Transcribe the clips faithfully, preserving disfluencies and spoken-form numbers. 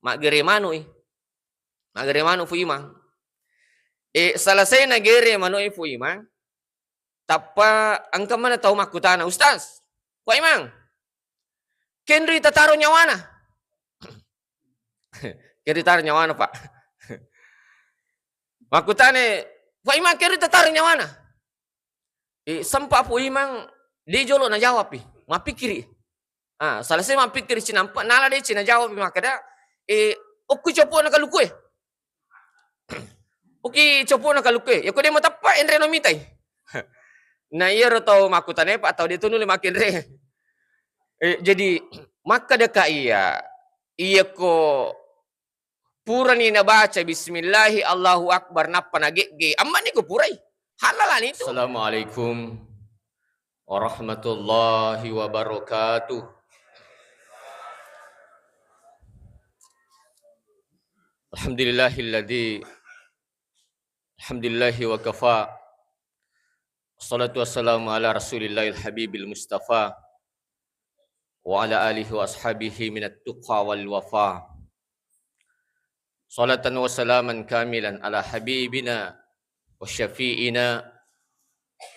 Maggere manu'i. Maggere manu Fu Imang. E, selesaina gere manu'i Fu Imang, tappa engka mana tau makkutana, "Ustaz, Fu Imang, kenri tataro nyawana?" Kenri taro nyawana, Pak. Makkutane, "Fu Imang, kenri tataro nyawana?" E, sempa Fu Imang, de jolo najawab i. Mappikkiri. Ah, selesai mappikkiri cinampe, nala de cinajawab i makkeda, e, "Okku copo'na kalukue." Okki copo'na kalukue. Yako de mateppa, enre no mitai. Na iyaro tau makkutane, Pak, tau de tu nulle makkenre. E, jadi, makkeda ka iya, iyako purani nabaca bismillahi Allahu Akbar nappa nagegge, ammani ko purai. Halalani tu. Assalamualaikum warahmatullahi wabarakatuh. Alhamdulillahilladzi, alhamdulillahi wa kafa. Wassalatu wassalamu ala rasulillahil habibil mustafa wa ala alihi wa ashabihi minat tuqa wal wafa. Salatan wa salaman kamilan ala habibina wa syafi'ina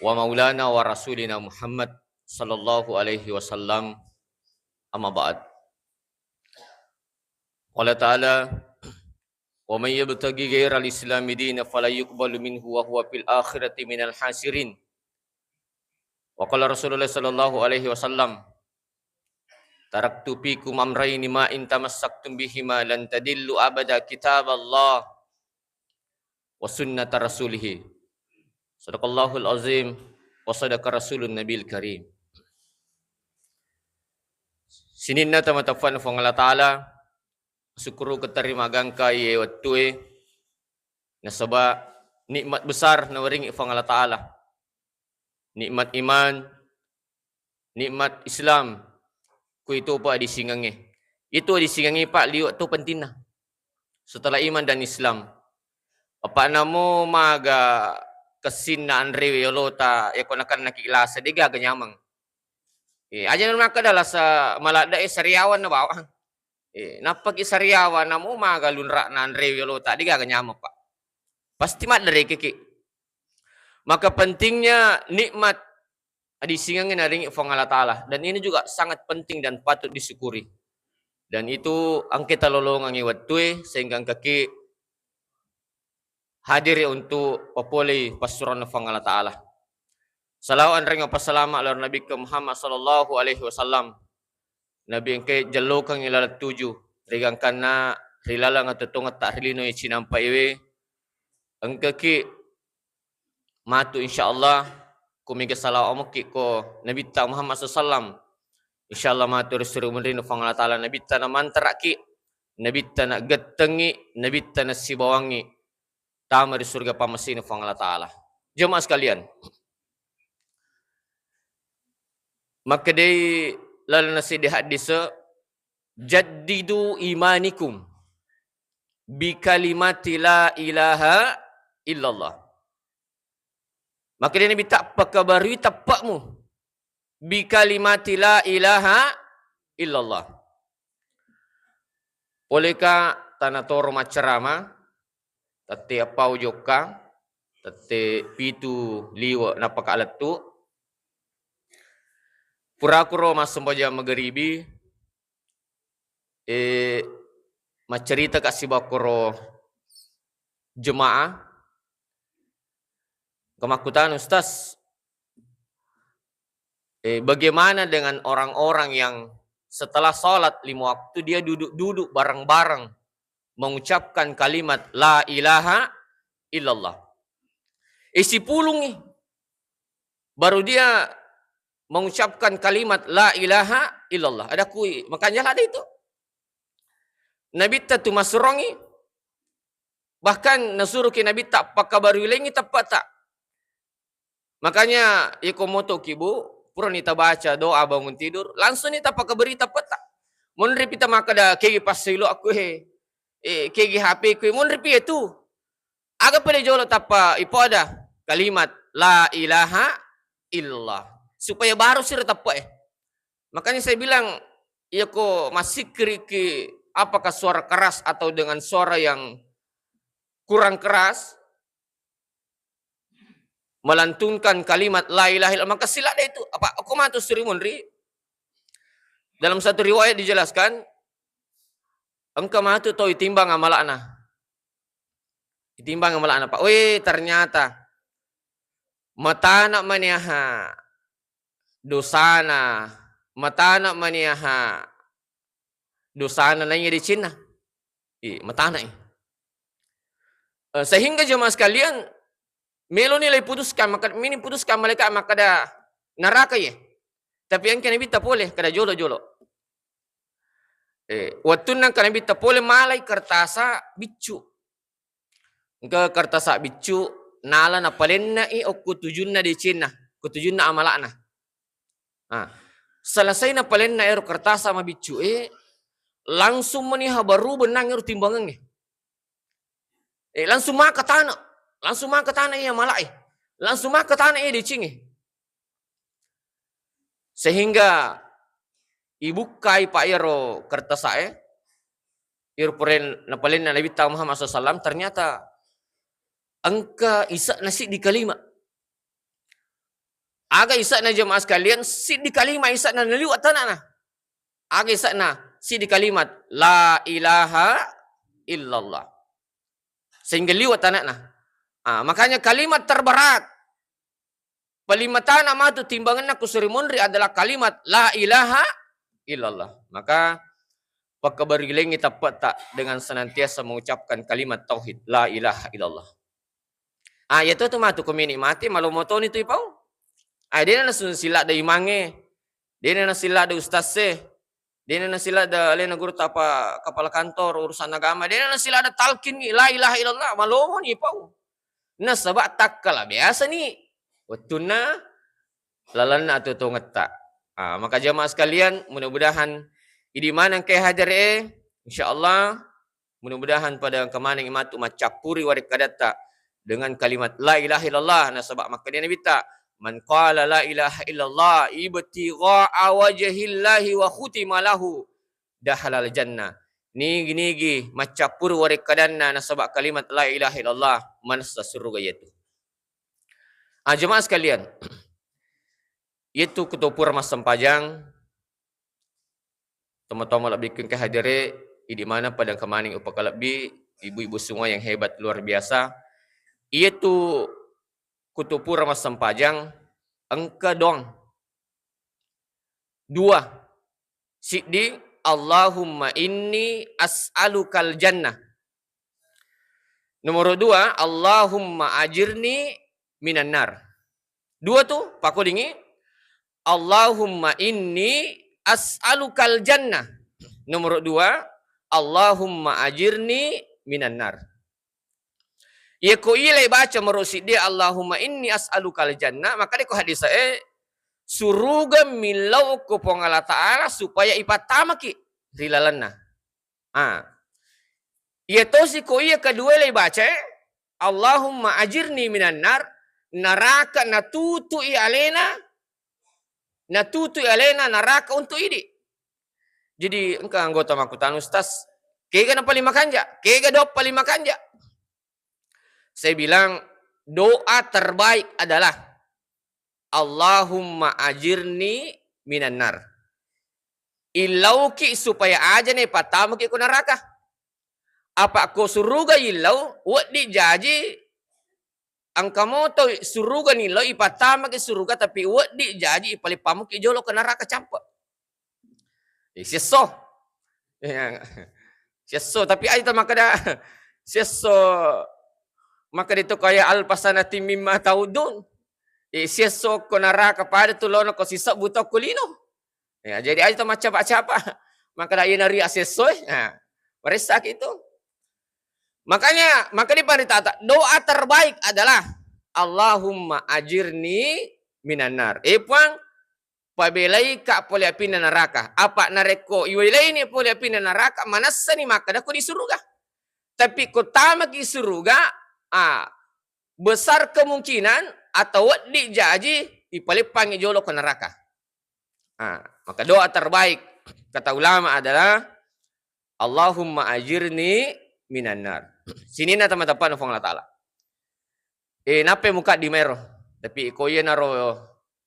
wa maulana wa rasulina Muhammad sallallahu alaihi wasallam. Amma ba'd. Qala ta'ala, "Wa man yabtaghi ghairal islami dina falan yuqbalu minhu wa huwa fil akhirati minal hasirin." Wa qala Rasulullah sallallahu alaihi wasallam, "Taraktu fikum amraini ma in tamassaktum bihima lan tadillu abada, kitaballah wa sunnata rasulih." Sadaqallahul azim wa sadaqa rasulun nabil karim. Sininna tama-, tafan Fuang Allah Ta'ala, syukuru keterima gangka iye wettue, nasaba nikmat besar nawaringi Fuang Allah Ta'ala. Nikmat iman, nikmat Islam, ku itu pa disingangnge. Itu disingangnge, Pak, liwe' tu pentingna. Setelah iman dan Islam. Apa namo maga kessinna anrewe yolota, yako nakennaki lasa, degaga nyameng. Eh, aja na makkeda lasa maladde e sariawan na bawang. Eh, nappaki sariawan, namo maga lunra'na anrewe yolota, degaga nyameng, Pak. Pasti madderekeki. Maka pentingnya nikmat adisingengnge naringi Fuang Allah Ta'ala. Dan ini juga sangat penting dan patut disyukuri. Dan itu engka talolongengngi wettue sehingga engkaki hadiri untuk papolei passuroanna Fuang Allah Ta'ala. Salawat anreng passalama lao Nabi Muhammad sallallahu alaihi wasallam. Nabi engka jellokengngi laleng tuju, rigangkanna ri laleng atuo-tuongetta ri lino cinampa iwe, engkaki matu, insyaallah, ku mega salawat mukki ko Nabitta Muhammad sallallahu alaihi wasallam, insyaallah matu ri suri munrinna Fuang Allah Ta'ala, Nabitta namantaraki, Nabitta nagettengngi, Nabitta nasibawangngi tama ri surga pammasena Fuang Allah Ta'ala. Jemaah sekalian, makkedai lalenna seddi haddise, "Jaddidu imanikum bi kalimati la ilaha illallah." Makkedai Nabitta, "Pakabarui teppe'mu bi kalimati la ilaha illallah." Poleka tana toro maccarama, tette eppau jokka, tette pitu liwe' nappaka lettu. Purakuro massempajang mageribi, eh, maccaritaka sibawa koro jemaah. Kemakkutana, "Ustaz, eh, bagaimana dengan orang-orang yang setelah sholat lima waktu dia duduk-duduk bareng-bareng mengucapkan kalimat la ilaha illallah?" Eh, sipulungngi. Baru dia mengucapkan kalimat la ilaha illallah. Ada kui, makanya ada itu. Nabitta tu massurongi, bahkan nasuruki Nabitta pakabarui lengngi teppe'ta. Makanya, iko motoki, Bu, purani tabaca doa bangun tidur, langsung ni tapakabari teppe'ta. Monripi tamakkeda, "Kegi passailoakku he, eh, kegi H P ku he," monripi itu. Aga pale jolo tappa ipoada kalimat la ilaha illallah, supaya baru siro teppe'e. Makanya saya bilang, iyako massikkiriki apakah suara keras atau dengan suara yang kurang keras, melantunkan kalimat la ilaha illallah, maka siladda itu. Apa, ko matu suri munri. Dalam satu riwayat dijelaskan, engka matu tau itimbang amala'na. Itimbang amala'na, Pak. Weh, ternyata matana maniaha dosana, matana maniaha dosana naiya decenna. Ih, matana, eh. Eh, sehingga jemaah sekalian, meloni lai putuskan, maka, mini putuskan malaikat makkada neraka ye. Tapi engka Nabitta pole, kada jolo-jolo. Eh, wettunna engka Nabitta pole, malai kertasa biccu. Engka kertasa biccu, nala napalenna'i okko tujunna decenna, ko tujunna amala'na. Ah, selesai napalenna ero kertasa mabiccu e, langsung meni habaru bennang ero timbangengnge. Eh, langsung maka tana, langsung maka tana iya mala'e, langsung maka tana iya decengnge. Sehingga ibukkai, Pak, iyaro kertasa'e, iyaro purae napalenna Nabitta Muhammad sallallahu alaihi wasallam, ternyata engka ise'na siddi kalimat. Aga ise'na, jemaah sekalian? Siddi kalimat ise'na, naliwa' tana'na. Aga ise'na? Siddi kalimat, "La ilaha illallah." Sehingga liwa' tana'na. Ah, makanya kalimat terberat paling matana matu timbangenna ku suri munri adalah kalimat la ilaha illallah. Maka, pakkabarillengngi tappe'ta dengan senantiasa mengucapkan kalimat tauhid, la ilaha illallah. Ah, iya to tu matu ko mini mate, malomo toni tu ipau. Ah, de'na nasu-, siladda imangnge, de'na nasilada ustazze, de'na nasilada alena guru tapa kepala kantor urusan agama, de'na nasilada talqin ni, la ilaha illallah, malomoni ipau. Nasaba takkala biasani wettunna lalenna atuo-tuongetta. Ah, maka jamaah sekalian, mudah-mudahan idi maneng ke hadere, insyaallah, mudah-mudahan pada engka maneng matu maccappuri warekkadatta dengan kalimat la ilaha illallah, nasaba makkeda Nabitta, "Man qala la ilaha illallah ibtigha'a wajhillahi wa khutima lahu dakhalal jannah." Nigi-nigi maccappuri warekkadanna nasaba kalimat la ilaha illallah, manessa suruga iyatu. Ah, jemaah sekalian, iyatu kuto pura massempajang, tomatoa malebbiku engka hadere, idi maneng pada engka maneng upakalebbi, ibu-ibu semua yang hebat luar biasa. Iyatu kuto pura massempajang, engka doang. Dua. Siddi, "Allahumma inni as'alukal jannah." Nomoro dua, "Allahumma ajirni minan nar." Dua tu, pakolingi, "Allahumma inni as'alukal jannah." Nomoro dua, "Allahumma ajirni minan nar." Iyako iya laibaca maro siddi, "Allahumma inni as'alukal jannah," maka de ko hadisa'e, suruga millau ko Puang Allah Ta'ala supaya ipattamaki ri lalenna. Ah. Iya tosi ko iya kedua laibacae, "Allahumma ajirni minan nar," naraka natutui alena, natutui alena naraka untuk idi. Jadi engka anggota makkutana, "Ustaz, kega na paling makanja? Kega doa paling makanja?" Saya bilang, doa terbaik adalah, "Allahumma ajirni minan nar." Illauki supaya aja na ipattamaki ko neraka. Apa ko suruga illau, wedding jaji engka moto suruga nillau ipattamaki suruga, tapi wedding jaji ipaleppamaki jolo ke neraka campe. Eh, siesso. Ya. Siesso, tapi aja ta makkeda, siesso, makkeda to kaya alpasanatin mimma ta'uddun. Eh, siesso ko neraka pada tu lono ko sisebbu to ko lino. Ya, jadi aja ta maccapa-capa. Makkeda iya nari asiesso, eh. Nah, maressaki itu. Makanya, maka di paritata, doa terbaik adalah, "Allahumma ajirni minan nar." Eh, Puang, pabelaika pole apinna neraka. Apa narekko iwelaini pole apinna neraka, manessani makkeda ko di suruga. Tapi ko tamaki suruga, ah, besar kemungkinan atau wedding jaji ipaleppangi jolo ke neraka. Ah, maka doa terbaik kata ulama adalah, Allahumma ajirni minan nar. Sininna tama-tapana Puang Allah Ta'ala. Eh, nappai mukaddimah ero. Tapi ko iyanaro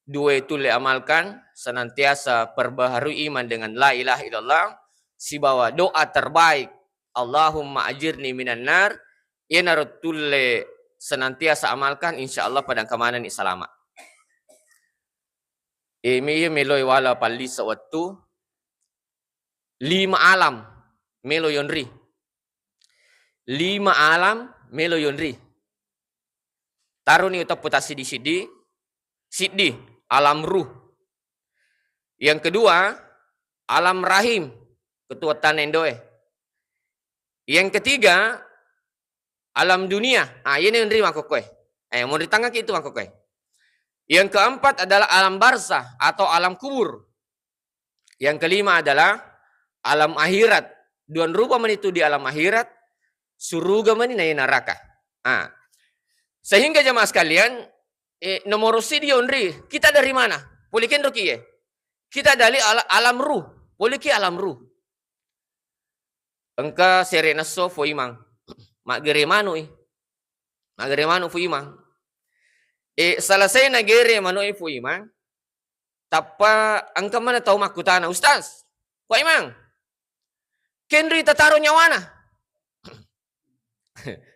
dua itu le amalkan, senantiasa perbaharui iman dengan la ilaha illallah, sibawa doa terbaik, Allahumma ajirni minan nar, iyanaro tulle senantiasa amalkan, insya Allah pada engka manenni salama. Eh, me-, iya meloi wala pallisa wettu, lima alam melo yonri. Lima alam melo yonri. Taroni uteppu tassiddi-siddi, siddi, alam ruh. Yang kedua, alam rahim, ketuatanna endoe. Yang ketiga, alam dunia. Ah, iyena yonri makkokkoe. Eh, monri tangngaki itu makkokkoe. Yang keempat adalah alam barzah atau alam kubur. Yang kelima adalah alam akhirat. Duan rupa mani tu di alam akhirat, suruga mani na naraka. Ah. Sehingga jemaah sekalian, eh, nomor siddi yonri, kita dari mana? Pole kenroki ye. Kita dari ala-, alam ruh. Poleki alam ruh. Engka sere nesso Fu Imang. Maggere manu'i. Maggere manu Fu Imang. Eh, selesai nagere manu'i Fu Imang, tappa engka mana tau makkutana, "Ustaz, Fu Imang, kenri tataro nyawana?"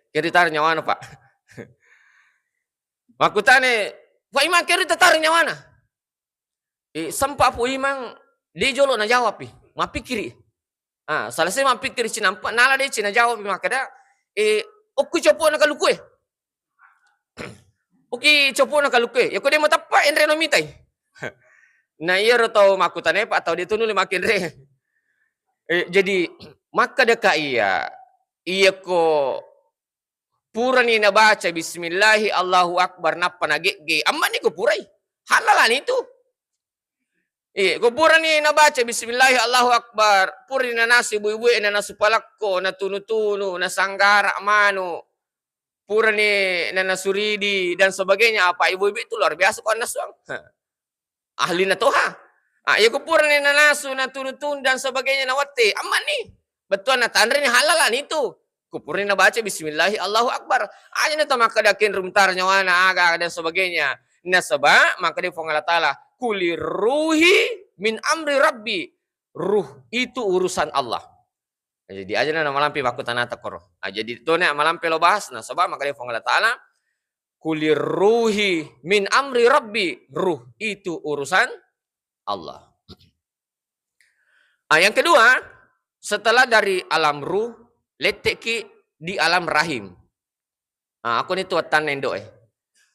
Kenri taro nyawana, Pak. Makkutane, "Fu Imang, kenri tataro nyawana?" Eh, sempa Fu Imang, de jolo najawab i, mappikkiri. Ah, selesai mappikkiri cinampa, nala de cinajawab i makkeda, eh, okku copo'na kalukue. Oki copo'na kalukue, yako de mateppa enre no mitai. Na iyaro tau makkutane, Pak, tau de tu nuli makkenre. Eh, jadi makkeda ka iya, iyako purani nabaca bismillahi Allahu Akbar nappa nagegge, ammani ko purai. Halalani tu. Iya, ko purani nabaca bismillahi Allahu Akbar, purani nanasu bui-bui, nanasu palakko, natunu-tunu, nasanggara manu, purani nanasu ridi dan sebagainya, apa ibu-ibu itu luar biasa ko annasuang. Ha. Ahli na toha. Ah, iya ko purani nanasu, natunu-tunu dan sebagainya, nawette, ammani. Bettuanna tanreni, halalani tu. Ko purani nabaca bismillahi Allahu Akbar. Aja na tamakkeda kenri mutaro nyawana, aga, aga dan sebagainya. Nasaba makkeda Puang Allah Ta'ala, "Kulir ruhi min amri Rabbi." Ruh itu urusan Allah. Jadi aja na malampe makkutanata koro. Ah, jadi tone malampe lo bahas, nasaba makkeda Puang Allah Ta'ala, "Kulir ruhi min amri Rabbi." Ruh itu urusan Allah. Ah, yang kedua, setelah dari alam ruh, lette'ki di alam rahim. Ah, aku ni tu wattanna endo'e.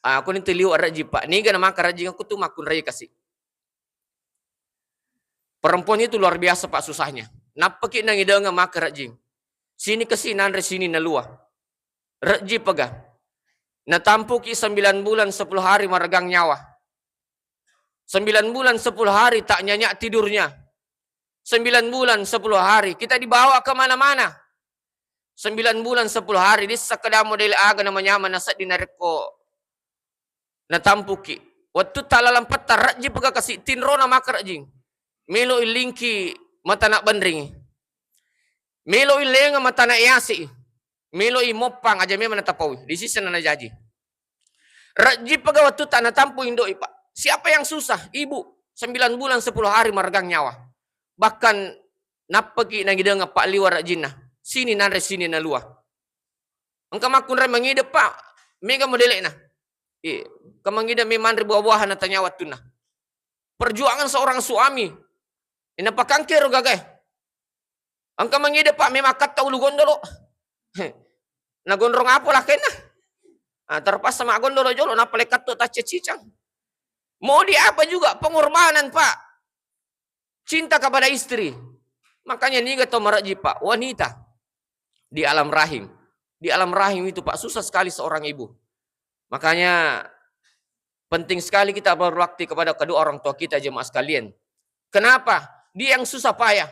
Ah, aku ni tu liwa' rejjing, Pak. Niga na maka rejjing aku tu makkunrai kasi. Perempuan itu luar biasa, Pak, susahnya. Nappaki nangidengeng maka rejjing. Sini kasi nanre, sini nalua. Rejjing pega. Natampuki sembilan bulan sepuluh hari maregang nyawa. Sembilan bulan sepuluh hari tak nyenyak tidurnya. Sembilan bulan sepuluh hari kita dibawa ke mana-mana. Sembilan bulan sepuluh hari, dissa kedamo dele aga na manyameng nasedding narekko natampuki. Wettu talalang petta rejjing pega kasi tinrona maka rejjing. Melo illingki matana benring. Melo illengeng matana yasi. Melo i moppang aja memang natapaui. Di sisi na najaji. Rejjing pega wettu tak natampu indoi, Pak. Siapa yang susah? Ibu. Sembilan bulan sepuluh hari maregang nyawa. Bahkan nappaki nangidengeng Pak liwa' rejjinna. Sini nanre, sini nalua. Engka makkunrai mangideng, Pak. Mega modele'na. Eh, engka mangideng me manre buah-buahan na tanya wettunna. Perjuangan seorang suami. Inapakangke ro gagae. Engka mangideng, Pak, me makkatta ulu gondolo. Nagonrong apa lakkainna? Ah, terpaksa maggondolo jolo, nappa lekkatto taccicang. Mau di apa juga pengorbanan, Pak. Cinta kepada istri. Makanya niga to marejjing, Pak, wanita di alam rahim. Di alam rahim itu, Pak, susah sekali seorang ibu. Makanya penting sekali kita berbakti kepada kedua orang tua kita, jemaah sekalian. Kenapa? Dia yang susah payah.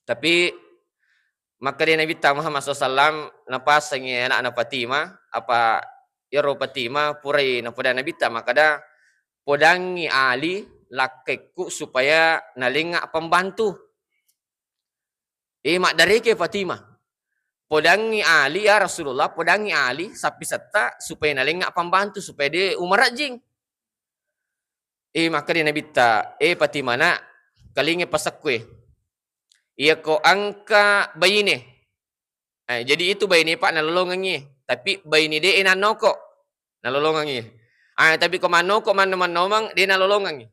Tapi makkeda Nabitta Muhammad sallallahu alaihi wasallam, napasengi anakna Fatimah, apa iyaro Fatimah purai napoda Nabitta makkeda, "Podangi Ali lakkekku supaya nalengnga pembantu." Eh, maddareke Fatimah. Podangngi Ali, ya Rasulullah, podangngi Ali sappi setta supaya nalengnga pambantu, supaya de umarajjing. Eh, makkeda Nabitta, "Eh, Fatimah, nak, kalinge pasakkue. Iyako engka baine." Eh, jadi itu baine, Pak, nalolongengngi, tapi baine de nannoko nalolongengngi. Ah, tapi ko mannoko manno-mannomeng de nalolongengngi.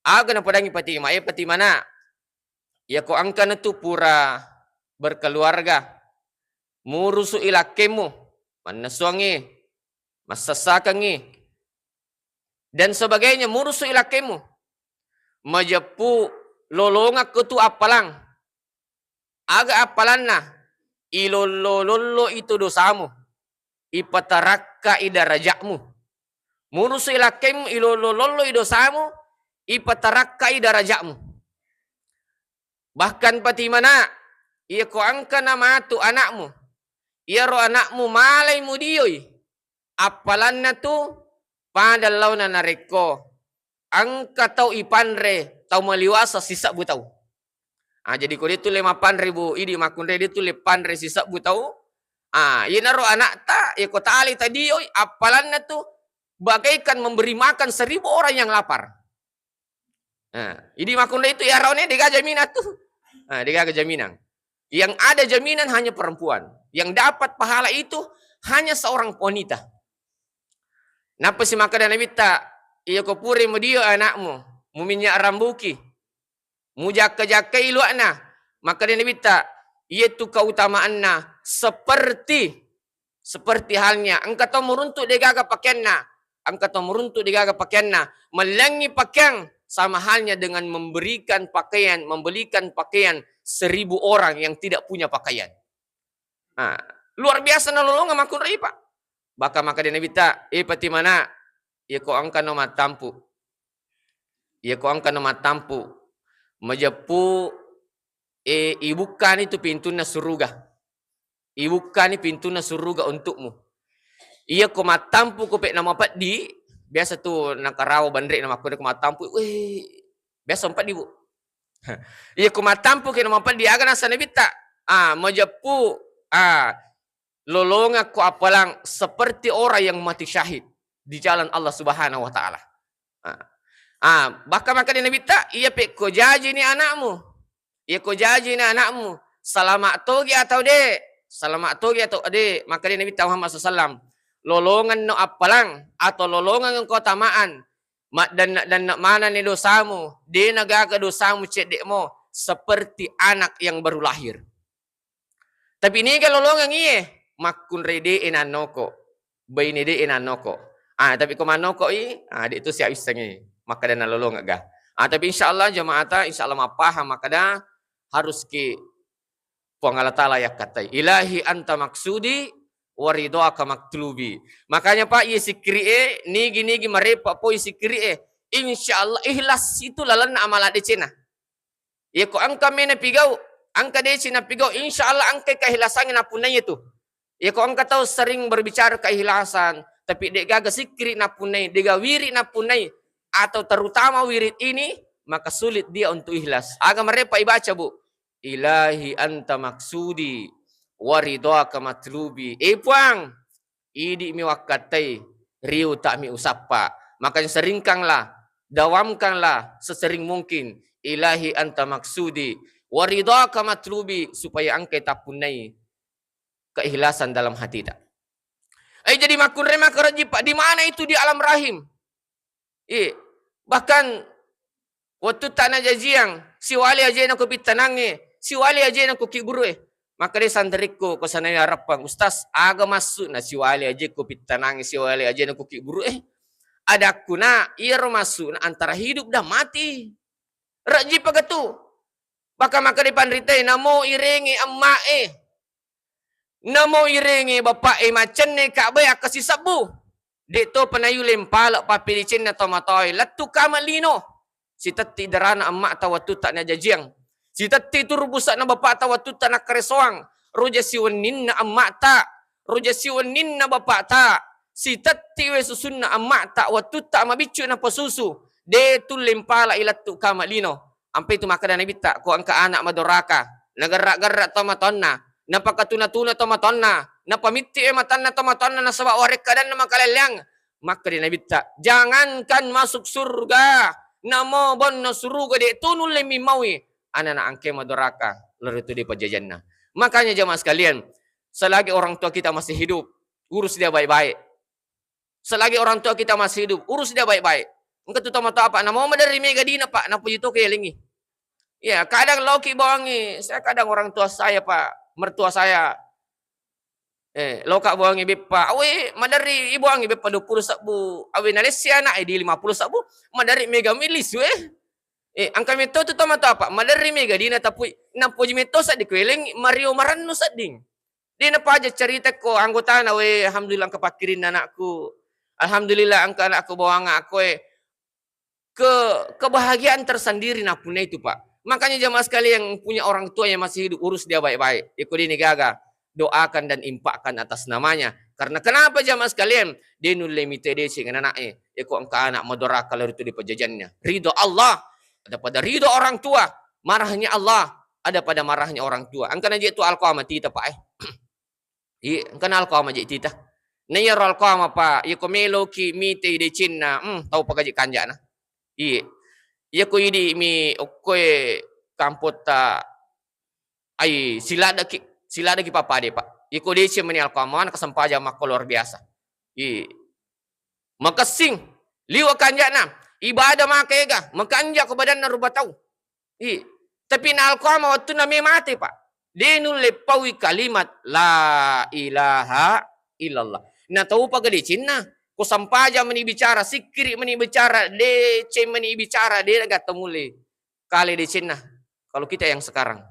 Aga napodangngi Fatimah, "Eh, Fatimah, nak, iyako engkana tu pura berkeluarga, murusu'i lakkemmu, mannessuangngi, massassakengngi, dan sebagainya, murusu'i lakkemmu. Majeppu lolongakko tu appalang." Aga appalanna? Ilollo-lolloi tu dosamu, ipatarakkai daraja'mu. Murusu'i lakkemmu, ilollo-lolloi dosamu, ipatarakkai daraja'mu. Bahkan Fatimah, nak, iyako engkana matu ana'mu, iyaro ana'mu malai mudioi, appalanna tu pada laona narekko engka tau ipanre tau maliwasa sisebbu tau. Ah, jadi ko de tulle mapanre, Bu Idi, makkunrai de tulle panre sisebbu tau. Ah, iyanaro ana'ta, iyako talai tadioi, appalanna tu bagaikan memberi makan seribu orang yang lapar. Nah, idi makkunrai tu iyaro ne dega jaminan tu. Nah, dega jaminan. Yang ada jaminan hanya perempuan. Yang dapat pahala itu hanya seorang wanita. Nappa si makkeda Nabitta, "Iyako pura mudio anakmu, muminyak rambuki, mujakka-jakkai luakna." Makkeda Nabitta, "Iyatu keutamaanna seperti, seperti halnya engka tau muruntu degaga pakeanna, engka tau muruntu degaga pakeanna, mellengi pakeang sama halnya dengan memberikan pakaian, membelikan pakaian seribu orang yang tidak punya pakaian." Nah, luar biasa nalolongeng makkunrai, Pak. Bahkan makkeda Nabitta, "Eh, Fatimah, nak, iyako engkano mattampu, iyako engkano mattampu, majeppu, eh, ibukkani tu pintunna suruga. Ibukkani pintunna suruga untukmu. Iyako mattampu ko pekna mapeddi," biasa tu nakarawa banre na makkunrai ko mattampu, weh, biasa mapeddi, Bu. Iyako mattampu ki na mapeddi, aga nasa Nabitta, ah, majeppu, ah, lolongakko appalang seperti orang yang mati syahid di jalan Allah Subhanahu wa Ta'ala. Ah. Ah, bahkan makkeda Nabitta, "Iya pekko jajini anakmu. Iyako jajini anakmu, salama togi atau de? Salama togi atau de?" Makkeda Nabitta Muhammad sallallahu alaihi wasallam, "Lolongenno appalang atau lolongeng engko tamaan, maddanna-danna manenni dosamu, de nagaga dosamu cedde'mo, seperti anak yang baru lahir." Tapi niga lolongeng iye, makkunrai de'e nannoko, baine de'e nannoko. Ah, tapi ko mannoko i, ah, de tu siap wissengi makkeda nalolongeng ga. Ah, tapi insyaallah jamaata, insyaallah mappahang makkeda harus ki Puang Allah Taala yakkatai. "Ilahi anta maksudi wa ridhaka matlubi." Makanya, Pak, iye sikkiri e, nigi-nigi marepa poi sikkiri e, insyaallah ikhlas itu lalenna amala decena. Iyako engka me napigau, engka deci napigau, insyaallah engka keikhlasangnge nappunnai itu. Iyako engka tau sering berbicara keikhlasan, tapi de'gaga sikkiri nappunnai, de'ga wiri nappunnai, atau terutama wirid ini, maka sulit dia untuk ikhlas. Aga marepa ibaca, Bu? "Ilahi anta maksudi wa ridhaka matlubi." Eh, Puang, idi mi wakkatai, riu tak mi usappa. Makanya seringkanlah, dawamkanlah sesering mungkin, "Ilahi anta maksudi wa ridhaka matlubi," supaya engkai tappunnai keikhlasan dalam hati ta. Eh, jadi makkunrai makarejji, Pak, di mana itu di alam rahim? Eh, bahkan wettu tak najajiang, siwali ajena ko pittanangnge, siwali ajena ko kiburu e. Makkeda santrikku ko sanai areppang, "Ustaz, aga maksudna siwali aje ko pittanangnge, siwali ajena ko kiburu e?" Adakku, "Nak, iyaro maksudna antara hidup dan mati." Rejji pagatu. Bahkan makkeda panrita e, "Namo irengi emma e, namo irengi bapa e, maccenne Ka'bah e akka sisebbu. De to pa nayuleng pale pappedecenna tomatoae, lettu kama lino." Sitetti darana emma'ta wettutta najajiang. Sitetti turu pusa'na bapa'ta wettutta nakkaresoang. Roja siwenninna emma'ta, roja siwenninna bapa'ta, sitetti we susunna emma'ta wettutta mabiccu napasusu. De tulle mpalai lettu kama lino. Ampe tu makkeda Nabitta, ko engka anak madoraka, nagerra-gerra tomatoanna, napakatuna-tuna tomatoanna, napamitti e matanna tomatoanna nasaba warekkadanna makalelleang. Makkeda Nabitta, jangankan masuk surga, namo bonno suruga de tu nulle mimmaui anana angke madoraka lari tu de pajajanna. Makanya jamaah sekalian, selagi orang tua kita masih hidup, urus dia baik-baik. Selagi orang tua kita masih hidup, urus dia baik-baik. Engka tu tomatoa, Pak, namo maderri mega dina, Pak, napuji to kelengi. Ya, kadang loki bawangi, saya kadang orang tua saya, Pak, mertua saya, eh, loka bawangi beppa, awe, maderri ibuangi beppa dua puluh sebbu, awe nalessi anak, eh, di lima puluh sebbu, maderri mega milisu, eh. Eh, angka metto tu tomatoa, Pak, maderri mega dina tapui, napuji metto seddi kuelengi, mario marannu sedding. De napaja cerita ko anggotana, we, alhamdulillah engka pakkirinna anakku. Alhamdulillah engka anakku bawang aku, eh. Ke-, kebahagiaan tersendiri napunna itu, Pak. Makanya jamaah sekalian yang punya orang tua yang masih hidup, urus dia baik-baik. Iko dini gaga, doakan dan infakkan atas namanya. Karena kenapa jamaah sekalian? De nulle mite deceng anak, eh. Iko engka anak madoraka lari tu di pajajannya. Ridho Allah daripada ridho orang tua. Marahnya Allah ada pada marahnya orang tua. Engkana je tu alqama tita, Pak, eh. Iya, engkana alqama je tita. Na iyaro alqama, Pak, iyako meloki mitei decenna, hmm, tau pagaji kanjana. Iya. Iyako idi mi okkoe kampotta, ai, siladaki, siladaki papade, Pak. Iyako deceng meni alqama, na kasempajang makko luar biasa. Iya. Makessing, liwa kanjana, ibadah maka ega, makanja ko badanna rupa tau. I, tapi na alqama wettunna me mate, Pak, de nulle paui kalimat la ilaha illallah. Na tau paga decenna, ko sampaja meni bicara, sikkiri meni bicara, deceng meni bicara, de gatta mulle kale decenna. Kalau kita yang sekarang.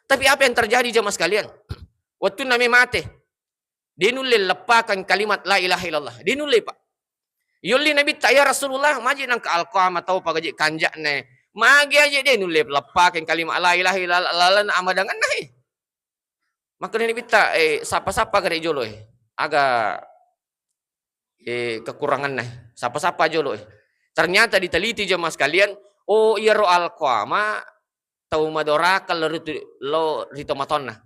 Tapi apa yang terjadi jamaah sekalian? Wettunna me mate, de nulle leppakang kalimat la ilaha illallah. De nulle, Pak. Yolli Nabitta, "Ya Rasulullah, maji nangka alqama tau pagaji kanja'na. Magi aje de nulle leppakang kalimat la ilaha illallah lana amadangenna, he?" Makkeda Nabitta, "Eh, sappa-sappa gare jolo, eh. Aga, eh, kekuranganna, eh. Sappa-sappa jolo, eh." Ternyata diteliti jamaah sekalian, oh, iyaro alqama tau madoraka lao ri tu-, lao ri tomatoanna.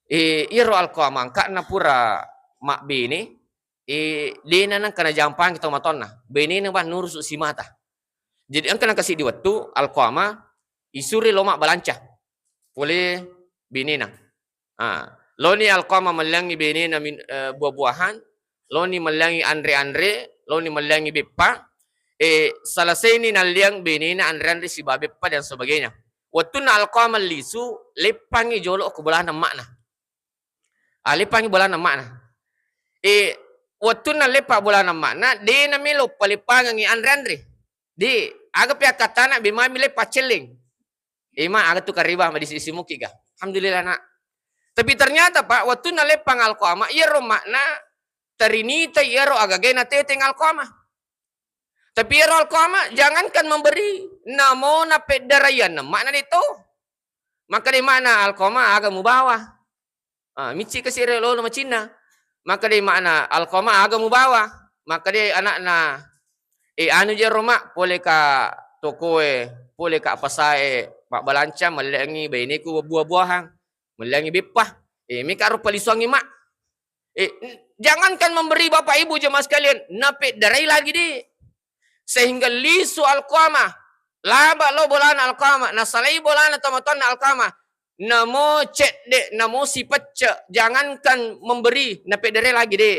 Eh, iyaro alqama angka'na pura mabbene, eh, dena nengka najampangi tomatoanna. Benena bang nurusu simata. Jadi engka nengka siddi wettu alqama isuri lao mabbalanca pole benena. Ah, loni alqama melleangi benena min-, eh, buah-buahan, loni melleangi anre-anre, loni melleangi beppa, eh, selesaini nalleang benena anre-anre sibawa beppa dan sebagainya. Wettunna alqama lisu, leppangi jolo ko bolana emma'na. Ah, leppangi bolana emma'na. Eh, wettunna leppa bolana emma'na, dena melo paleppangengi anre-anre. De, aga pe akkattana, bemami leppa celleng. Ima, aga tu kariba madisi-disi muki ga. Alhamdulillah, Nak. Tapi ternyata, Pak, wettunna leppang alqama, iyaro emma'na tarinita iyaro agaga nateteng alqama. Tapi iyaro alqama jangankan memberi, namo napeddaraianna emma'na de to. Makkeda emma'na, "Alqama, aga mubawa?" Ah, micci kasi ero lolo macinna. Makkeda emma'na, "Alqama, aga mubawa?" Makkeda anakna, "Eh, anu jero, Mak, pole ka tokoe, pole ka pasae mabbalanca, melleangi baineku buah-buahan, melleangi beppa. Eh, meka ro palisuangi, Mak." Eh, jangankan memberi Bapak Ibu jemaah sekalian, napeddarai lagi de. Sehingga lisu alqama, laba lo bolana alqama, nasalai bolana tomatoanna alqama, namo cedde, namo sipecce, jangankan memberi, napeddarai lagi de.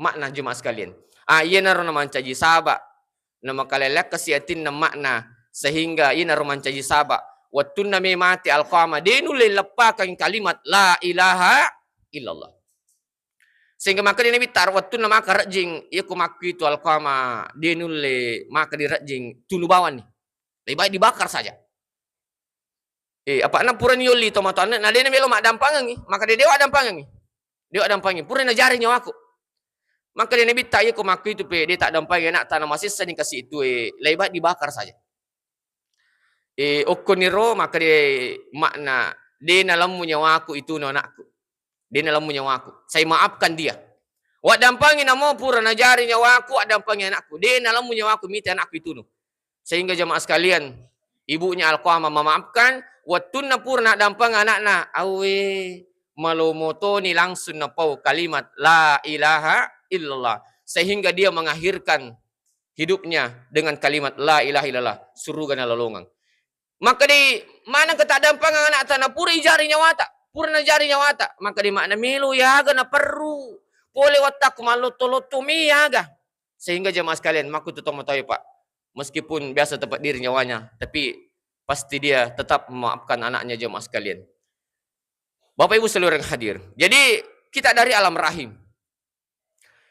Makna jemaah sekalian. Ah, iyanaro namancaji saba, namakalelleakkasi atinna makna, sehingga iyanaro mancaji saba. Wettunna me mate alqama, de nulle leppakang kalimat la ilaha illallah. Sehingga makkeda Nabitta, wettunna maka rejjing, iya ko makkuitu alqama, de nulle maka direjjing, tunu bawanni. Lebih baik dibakar saja. Eh, apa'na purani yolli tomatoanna, na de namelo maddampangengi, maka de, dewa dampangengi. Dewa dampangi, pura najari nyawaku. Makkeda Nabitta, iya ko makkuitu pe, de taddampangi anakta, namasessani kasi itu, eh, lebih baik dibakar saja. Eh, okkoniro makkeda makna, de nalemmu nyawaku itunu anakku. De nalemmu nyawaku. Saya maafkan dia. Waddampangi namo pura najari nyawaku, waddampangi anakku. De nalemmu nyawaku, mita anakku itunu. Sehingga jemaah sekalian, ibunya alqama memaafkan, Wettunna pura naddampeng ana'na, awwe, malomo toni langsung napau kalimat la ilaha illallah, sehingga dia mengakhirkan hidupnya dengan kalimat la ilaha illallah, suruga nalolongeng. Makkeda, maneng ke taddampengeng ana'ta, na pura ijari nyawata, pura najari nyawata. Makkeda, makna melo yaga naperru, pole wattakku mallotto-lotto mi yaga. Sehingga jemaah sekalian, makkutu tomatoae, Pak, meskipun biasa terpeddiri nyawanya, tapi pasti dia tetap memaafkan anaknya, jemaah sekalian. Bapak Ibu seluruh yang hadir. Jadi, kita dari alam rahim.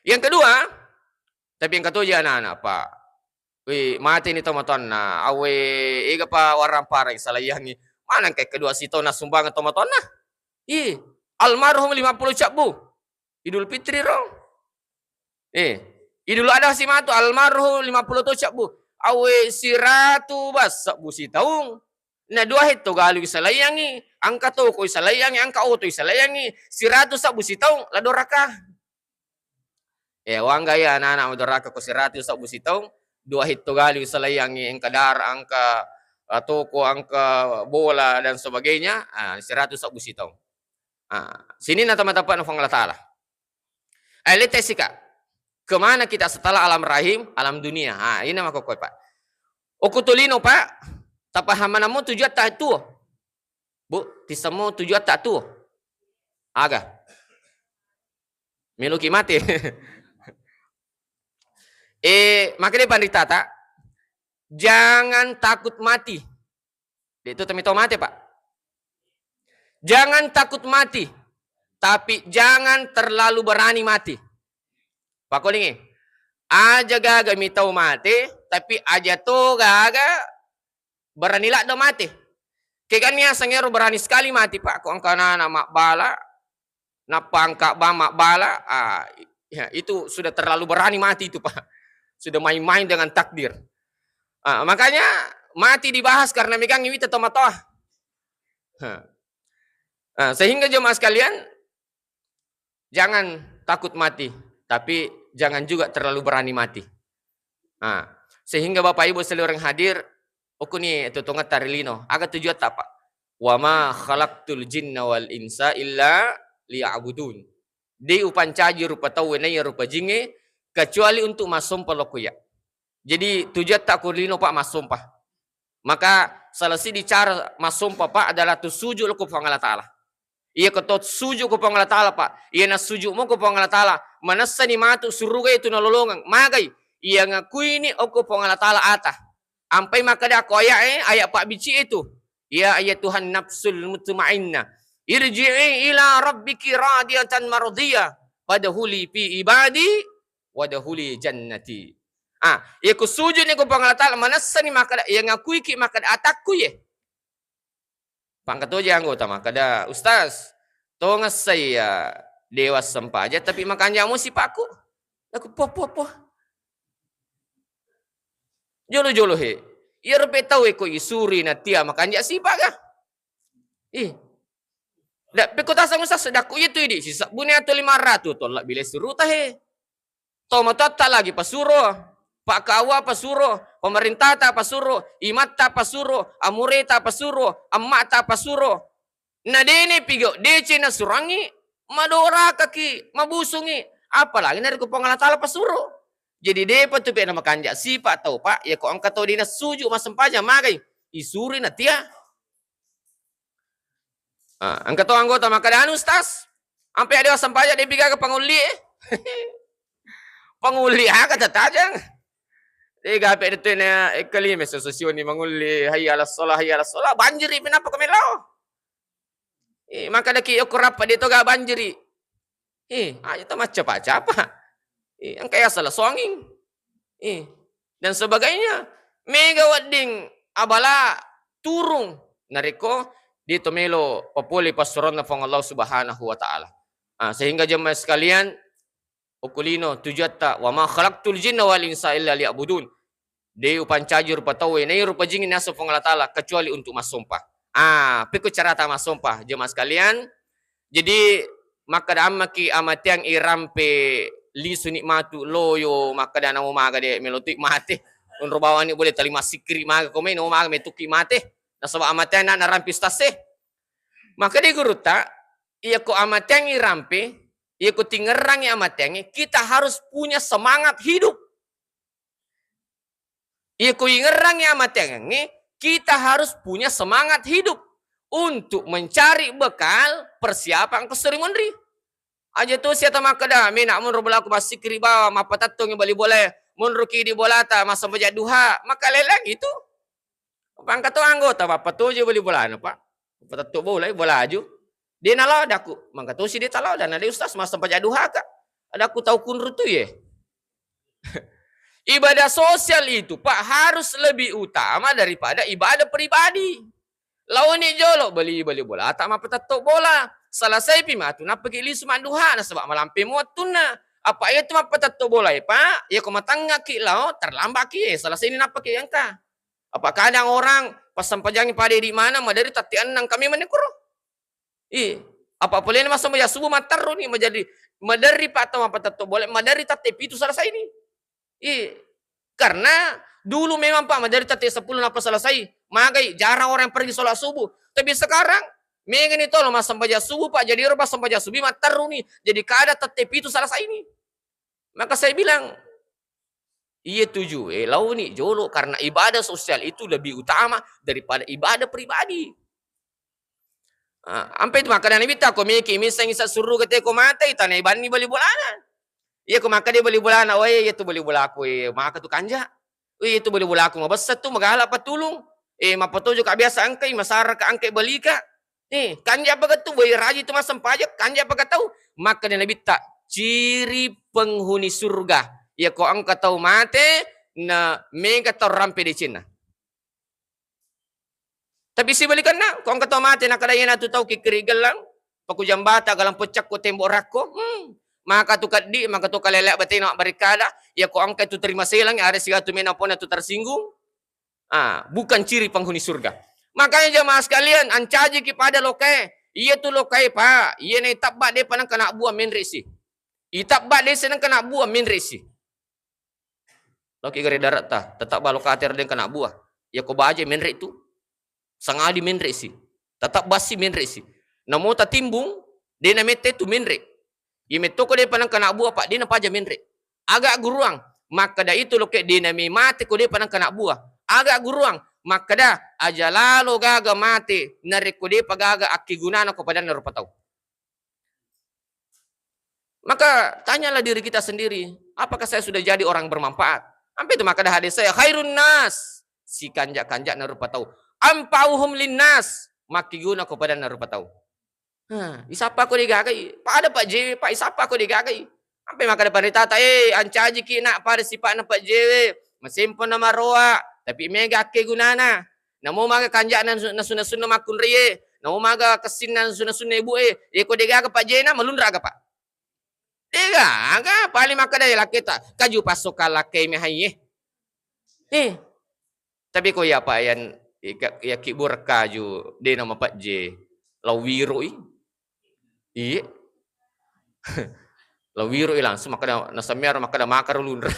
Yang kedua, tapi engka toji anak-anak, Pak. Wih, mate ni tomatoanna. Awe, ega pa warang pareng salaiangi. Mana engka kedua sitaung nassumbangeng tomatoanna? Ih, almarhum lima puluh cabbu. Idul Fitri ro. Eh, Idul Adha si matu almarhum lima puluh to cabbu. Awe siratu bas sabbu sitaung. Na dua hetto galu isalaiangi, angka toko isalaiangi, angka oto isalaiangi, siratu sabbu sitaung la doraka. Eh, wangga iya anak-anak madoraka ko siratu sabbu sitaung, dua hetto galu isalaiangi, angka dara, angka, ah, toko, angka bola dan sebagainya, ah, siratu sabbu sitaung. Ah, sininna tama-tapana Puang Allah Ta'ala. Eh, lette sika. Kemana kita setelah alam rahim, alam dunia? Ah, ini mako koe, Pak. Oku tolino, Pak. Tapahamanammu tujuatta tuo. Bu, tissemmu tujuatta tuo. Aga. Meloki mate. Eh, makanya panritata, jangan takut mati. De'tu tami tau mate, Pak. Jangan takut mati, tapi jangan terlalu berani mati. Pakolingi, aja gaga mi tau mate, tapi aja to gaga berani laddo mate. Kegani aseng ero berani sekali mati, Pak, ko engka anak-anak mabbala, nappa angka bang mabbala, ah, ya, itu sudah terlalu berani mati itu, Pak. Sudah main-main dengan takdir. Ah, makanya mati dibahas karena megang wita tomatoa. Ha. Ah, sehingga jemaah sekalian, jangan takut mati, tapi jangan juga terlalu berani mati. Ah, sehingga Bapak Ibu seluruh yang hadir, okuni tutungetta ri lino. Aga tujuatta, Pak? "Wa ma khalaqtul jinna wal insa illa liya'budun." De upancaji rupa tauwe naiya rupa jingnge kecuali untuk massompa lokko iya. Jadi tujuatta ko lino, Pak, massompa. Maka salah sidi cara massompa, Pak, adalah tu sujud lokko Puang Allah Ta'ala. Iya ko to sujud ko Puang Allah Ta'ala, Pak. Iya nasujud mo ko Puang Allah Ta'ala, manessani matu suruga itu nalolongeng. Magai? Iya ngakuini okko Puang Allah Ta'ala ata. Ampai makkeda ko aya'e, aya' pabbici'e tu, "Ya ayyatuhan nafsul mutmainnah, irji'i ila rabbiki radiyatan mardiyah, fadkhuli fi ibadi, wadkhuli jannati." Ah, iya ko sujud ni ko Puang Allah Ta'ala, manessani makkeda, iya ngakuiki makkeda atakku ye. Pangkatoje anggota makkeda, "Ustaz, tongessai ya dewa sempajang, tapi makanja' musi pakku." Aku, "Poh, poh, poh. Jolo-jolo he. Iyaro pe tau e ko isuri na tia makanja' sipa ga?" Ih. Da, pekko tasang Ustaz, sedakku iya tu idi, sisebbuni atau lima ratus to lebbi le suruta he. Tomatoatta lagi pasuro, pakkawa pasuro, pemerintata pasuro, imatta pasuro, amureta pasuro, emma'ta pasuro. Na dene pigau deceng nasurangi, madorakaki, mabusungi, apalagi narekko Puang Allah Ta'ala pasuro. Jadi depa tu pe na makanja' sipa tau, Pak, iya ko engka tau de nassuju massempajang magai, isuri na tia. Ah, engka to anggota makkeda, "Anu, Ustaz, ampe adewa sempajang depi gaga pangulli e." Pangulli aga tatajang? Ega pe dettu na ekkalime sesesioni mangulli, "Hayya 'alas shalah, hayya 'alas shalah," banjiri pe nappa ko melao. Eh, makkedaki okko rappa de to ga banjiri. Eh, aja to maccapa-capa. Eh, engka ya salah songing. Eh, dan sebagainya. Mega wedding abala turung narekko de to melo papole passuroanna Puang Allah Subhanahu wa Ta'ala. Ah, sehingga jemaah sekalian, okko lino tujuatta, "Wa ma khalaqtul jinna wal insa illa liya'budun." De upancaji rupa tauwe, nai rupa jingnge naseng Puang Allah Ta'ala kecuali untuk massompa. Ah, pekko carata massompa, jemaah sekalian. Jadi, makkeda ammaki amateang irampe lisuni matu loyo, makkeda namo maga de melotui mate. Onro bawani boleh tali massikkiri maga komai, namo maga metukki mate. Nasaba amateang na-, narampe ustaz e. Maka di gurutta, iyako amateang irampe, iyako tingerrangi amateangnge, kita harus punya semangat hidup. Iyako ingerrangi amateangnge, kita harus punya semangat hidup untuk mencari bekal persiapan engka esso ri munri. Aja tosi ata makkeda, "Mena monro bolaku massikkiri bawang, mappatettongi bali bolae, monroki di bolata, massempajang duha," makkaleleng itu. Pangka to anggota, mappatoje bali bolana, Pak. Patetto bolai, bolaju. De nalao, adakku, "Mangka tosi de talao, dan ada ustaz, massempajang duhaka." Adakku, "Tau kunru tu ye." Ibadah sosial itu, Pak, harus lebih utama daripada ibadah pribadi. Laoni jolo beli, beli bola, tak mappatetto bola. Selesai pi matu, nappaki lisu madduha, nasaba malampe mo wettunna. Apa iya tu mappatetto bola e, Pak? Iya ko matangngaki lao, terlambat ki, eh, selesai ni nappaki engka. Apa kadang orang passempajangi pada di mana, maderi tatti enneng kami menekuro. Ih, apa polena massempajang subuh matterru ni, maderri, maderri Pak tau mappatetto bola, maderri tette pitu selesai ni. Ih, karena dulu memang Pak maderri tette sepuluh nappa selesai. Magai, jarang orang yang pergi sholat subuh. Tapi sekarang, megani tolo massempajang subuh Pak, jadi ero massempajang subuh matterru ni. Jadi kada tette pitu selesai ni. Maka saya bilang, iya tujue laoni jolo karena ibadah sosial itu lebih utama daripada ibadah pribadi. Ah, ampe tu makkeda Nabitta, ko meki missengi sa suruga te ko matei, tanai banni bali bolana. Iya ko makkeda bali bolana, "Wae, iya tu bali bolaku, eh, maka tu kanja. Wih, itu bali bolaku mabessa tu, magala patulung. Eh, mapatojo ka biasa engkai, masara ka engkai balika." Eh, kanja apa tu, wai raji tu massempajang, kanja apa tau? Makkeda Nabitta, ciri penghuni surga. Iya ko engka tau mate, na mega tau rampe decenna. Tapi sibalikanna, ko engka tau mate, nakkeda iyana tu tau kikkiri gellang, paku jambata, galang peccakko, tembok rakko, hmm, maka tu keddi, maka tu kalele batena mabbarikkada, iya ko engka tu terima selang, ada siatu mena pona tu tersinggung. Ah, bukan ciri penghuni surga. Makanya jamaah sekalian, ancajiki pada lokae. Iya tu lokae, Pak. Iya na itabba depa nengka nabbuang menre si. Itabba desa nengka nabbuang menre si. Loki gare darat ta, tetap balo kater dengka nabbuang. Iya ko baje menre tu. Sangadi menre si. Tetap basi menre si. Namo tatimbung, de na mette tu menre. Iya metto ko depa nengka nabbuang, Pak, de na paja menre. Aga guruang, makkeda itu loke de na me mate ko depa nengka nabbuang. Aga guruang, makkeda aja lalo gaga mate, narekko depa gaga akkigunana ko padanna rupa tau. Maka tanyalah diri kita sendiri, apakah saya sudah jadi orang bermanfaat? Ampe tu makkeda hadis saya, khairun nas, sikanja-kanjana rupa tau. Anfa'uhum linnas, makkiguna ko padanna rupa tau. Hah, isappa ko degagai? Pada Pak J W, Pak, isappa ko degagai? Ampe makkeda panritata, eh, ancajiki nak pada sipakna Pak J W. Masempo na maroa, tapi mega akkegunana. Namo maga kanjana nasu-, nasunna-sunna makkunraie, namo maga kessinna nasunna-sunna ibu e. Ye ko degaga Pak J na, malunra aga, Pak? Degaga, paling makkeda lakketa, kaju passo kalakkei mehai e. Eh, tapi ko iya, Pak, yan, ika-, iya kibur kaju, de na mapajje, lau wiroi. Iye. Lau wiroi langsung makkeda, nasammiaro makkeda makaro lunra.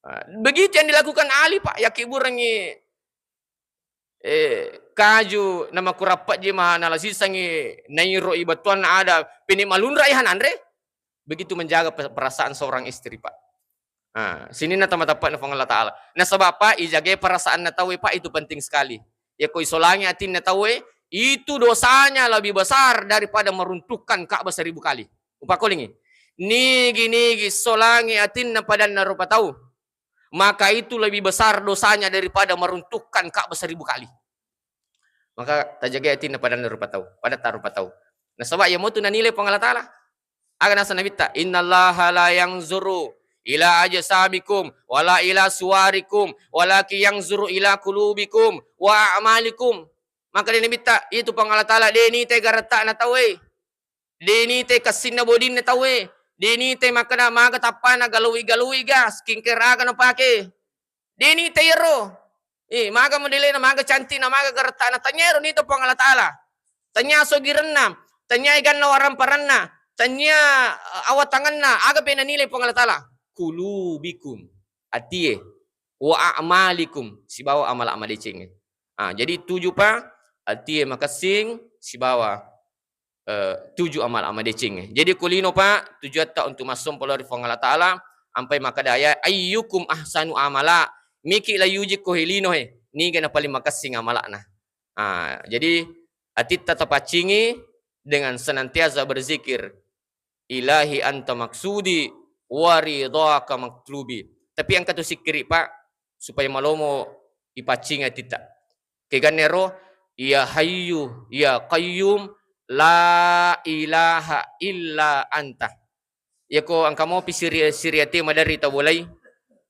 Ah, begitu yang dilakukan Ali, Pak, yakkiburengngi, eh, kaju namakurappe'ji maha nalasisengngi nairoi bettuanna ada pini malunrai hananre. Begitu menjaga pe-, perasaan seorang istri, Pak. Ah, sininna tama-, tapatna Puang Allah Ta'ala. Nasaba, Pak, ijagai perasaanna tauwe, Pak, itu penting sekali. Yako isolangi atinna tauwe, itu dosanya lebih besar daripada meruntuhkan Ka'bah seribu kali. Upakolingi. Nigi-nigi solangi atinna padanna rupa tau, maka itu lebih besar dosanya daripada meruntuhkan Ka'bah seribu kali. Maka tajagai atinna padanna rupa tau, padatta rupa tau. Nasaba iya motu nanilai Puang Allah Ta'ala. Aga naseng Nabitta, "Innallaha la yanzuru ila ajsamikum wala ila suwarikum, walakin yanzuru ila qulubikum wa a'malikum." Maka de Nabitta, itu Puang Allah Ta'ala de nitai garatta'na tauwe. De nitai kessinna bodinna tauwe. De nitai makkeda maga tappana galui-galui ga, skincare aga napake. De nitai ero. Eh, maga modelena, maga cantikna, maga garatta'na. Tanya ero nita Puang Allah Ta'ala. Tanya sogirenna, tanya eganna waramparanna, tanya, eh, awatanganna, aga pe nanilai Puang Allah Ta'ala? Qulubikum, atie, wa a'malikum, sibawa amala-amala decengnge. Ah, jadi tuju pa, artinya makessing sibawa, eh, tuju amal-amal decengnge. Jadi ko lino pa tujuatta untuk massompa lao ri Puang Allah Ta'ala, ampai makkeda ya ayyukum ahsanu amala, miki la yuji ko he lino he, niga na paling makessing amala'na. Ah, jadi atitta tapaccingi dengan senantiasa berzikir, "Ilahi anta maksudi wa ridhaka matlubi." Tapi engka tu sikkiri, Pak, supaya malomo ipaccingi atitta. Kegannero, "Ya Hayyu ya Qayyum la ilaha illa anta." Yako engka mopi siri-, siri ati maderri tabolai,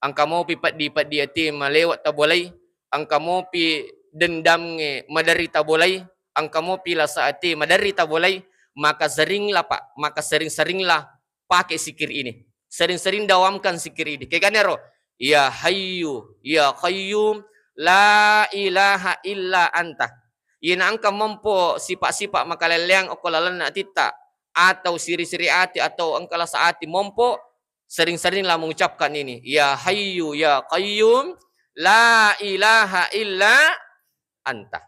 engka mopi peddi-peddi ati malewa tabolai, engka mopi dendamnge maderri tabolai, engka mopi lasa ati maderri tabolai, maka seringlah, Pak, maka sering-seringlah pakai zikir ini. Sering-sering dawamkan zikir ini. Kegannero, "Ya Hayyu ya Qayyum la ilaha illa anta." Iyana engka mompo sipa-sipa makalelleang okko lalenna atitta, atau siri-siri ati, atau engka lasa ati mompo, sering-seringlah mengucapkan ini, "Ya Hayyu ya Qayyum la ilaha illa anta."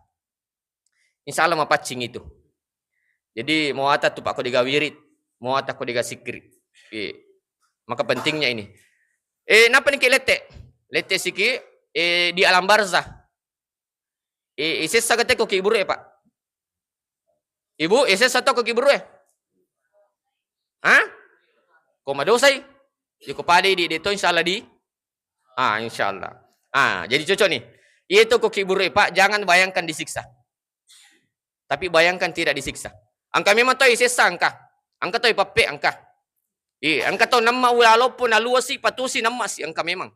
Insya Allah mapaccing itu. Jadi mawata tu, Pak, ko dega wirid, mawata ko dega sikri. Eh, maka pentingnya ini. Eh, napa niki lette? Lette siki, eh, di alam barzah. Eh, isessa gate ko kiburu e, Pak? Ibu, isessa to ko kiburu e? Hah? Ko madosai? Yako pada di, di to insya Allah di. Ah, insya Allah. Ah, jadi cocok nih. Iya to ko kiburu e, Pak, jangan bayangkan disiksa. Tapi bayangkan tidak disiksa. Engka memang to isessa engka. Engka to ipappe engka. Iya, engka to namma ulaloppo naluasi patusi namma si engka memang.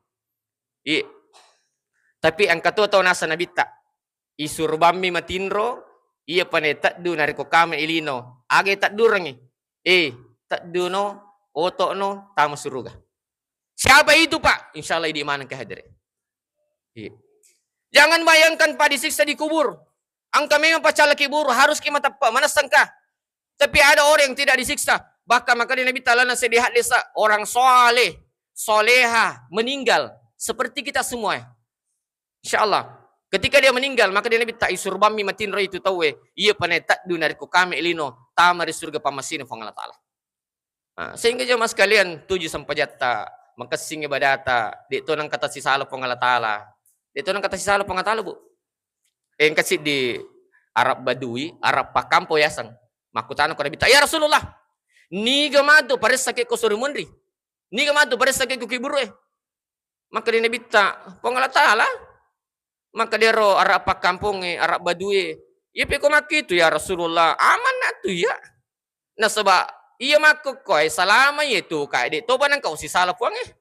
Iya. Tapi engka to tau nasa nabitta. Isurbammi matinro, iya pane teddu narekko kame ilino. Age teddurengi. Eh, tedduno, otokno, tama suruga. Siapa itu, Pak? Insya Allah idi maneng ke hadere. Iya. Jangan bayangkan, Pak, disiksa di kubur. Engka memang pacalla kiburu, harus ki mateppa, manessengka. Tapi ada orang yang tidak disiksa. Bahkan maka di Nabi Ta'ala sedih hadis, orang soleh, soleha, meninggal. Seperti kita semua. Insya Allah. Ketika dia meninggal, maka di Nabi ta isurbammi matinro itu tauwe. Iya pane teddu narekko kame lino, tama ri surga pammasina Puang Allah Ta'ala. Ah, sehingga jemaah sekalian, tuju sempajatta, makessing ibadata, de to nengka tasisala Puang Allah Ta'ala. De to nengka tasisala Puang Allah Ta'ala, Bu. Engka siddi Arab Badui, Arab pakkampo yaseng. Makkutana ko Nabitta, "Ya Rasulullah, niga matu paressa ke ko suri munri? Niga matu paressa ke ko kiburu e?" Maka di Nabitta, "Puang Allah Ta'ala." Maka dero Arab pakkampongnge, Arab Badui, "Iya pe ko makkitu ya Rasulullah, amanna tu ya." Nasaba iya makkokkoe salama iya tu kae de toba nengka usisala Puangnge.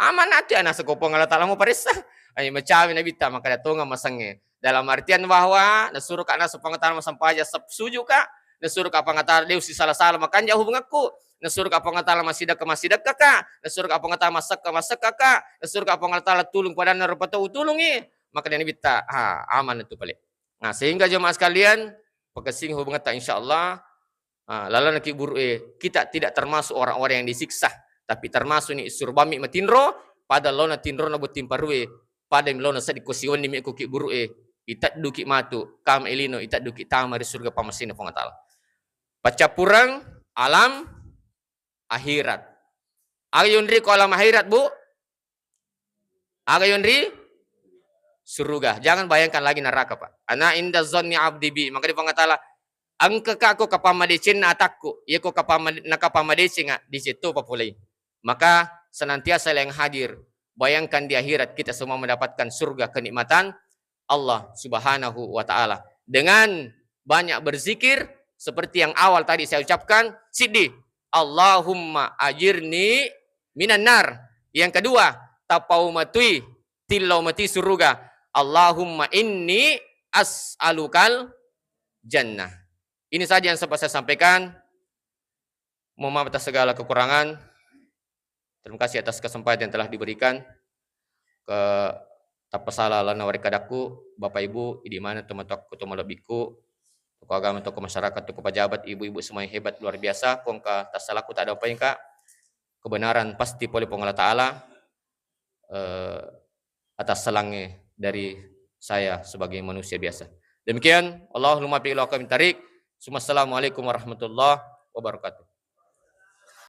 Amanna tu ya, nasaba ko Puang Allah Ta'ala mau paressa. Ai macawe Nabitta, maka datonga masengnge. Dalam artian bahwa nasuro ka nasaba Puang Allah Ta'ala masampaja sep-, suju ka, nasuro ka Puang Allah Ta'ala de usisala-sala makanja hubungakku, nasuro ka Puang Allah Ta'ala masidekka, masidekka ka, nasuro ka Puang Allah Ta'ala massekka, massekka ka, nasuro ka Puang Allah Ta'ala tulung padanna rupa tau tulungi, maka de Nabitta, ha, aman tu pale. Nah, sehingga jemaah sekalian, pakessing hubungatta insyaallah, ah, lalenna kiburu e, kita tidak termasuk orang-orang yang disiksa, tapi termasuk ni surbammi matinro, pada laona tinrona botting parue, pada laona seddi ko siwenni mi ko kiburu e, itedduki matu, kama elino, itedduki tama ri surga pammasena Puang Allah Ta'ala. Paccappureng alam akhirat. Aga yonri ko alam akhirat, Bu? Aga yonri? Suruga. Jangan bayangkan lagi neraka, Pak. Ana inda zanni abdi bi. Maka di Puang Allah Ta'ala, engka ka ko kapammadecenna atakku. Iya ko kapamma-, nakapammadecenga, dicetto papolei. Maka senantiasa yang hadir. Bayangkan di akhirat kita semua mendapatkan surga kenikmatan Allah Subhanahu wa Ta'ala. Dengan banyak berzikir, seperti yang awal tadi saya ucapkan, siddi, "Allahumma ajirni minan nar." Yang kedua, tapau matui, tillau mati suruga, "Allahumma inni as'alukal jannah." Ini saja yang sempat saya sampaikan. Mohon maaf atas segala kekurangan. Terima kasih atas kesempatan yang telah diberikan. Ke tappa sala lalenna warekkadakku, Bapak Ibu, idi maneng tomatoakku, tomalebbikku, tokoh agama, tokoh masyarakat, tokoh pejabat, ibu-ibu semua yang hebat luar biasa, ko engka tassalaku tak ada apa-apa, Kak. Kebenaran pasti pole Puang Allah Ta'ala, eh, atas salangnge dari saya sebagai manusia biasa. Demikian, Allahul muwaffiq ila aqwamit thariq. Assalamualaikum warahmatullahi wabarakatuh.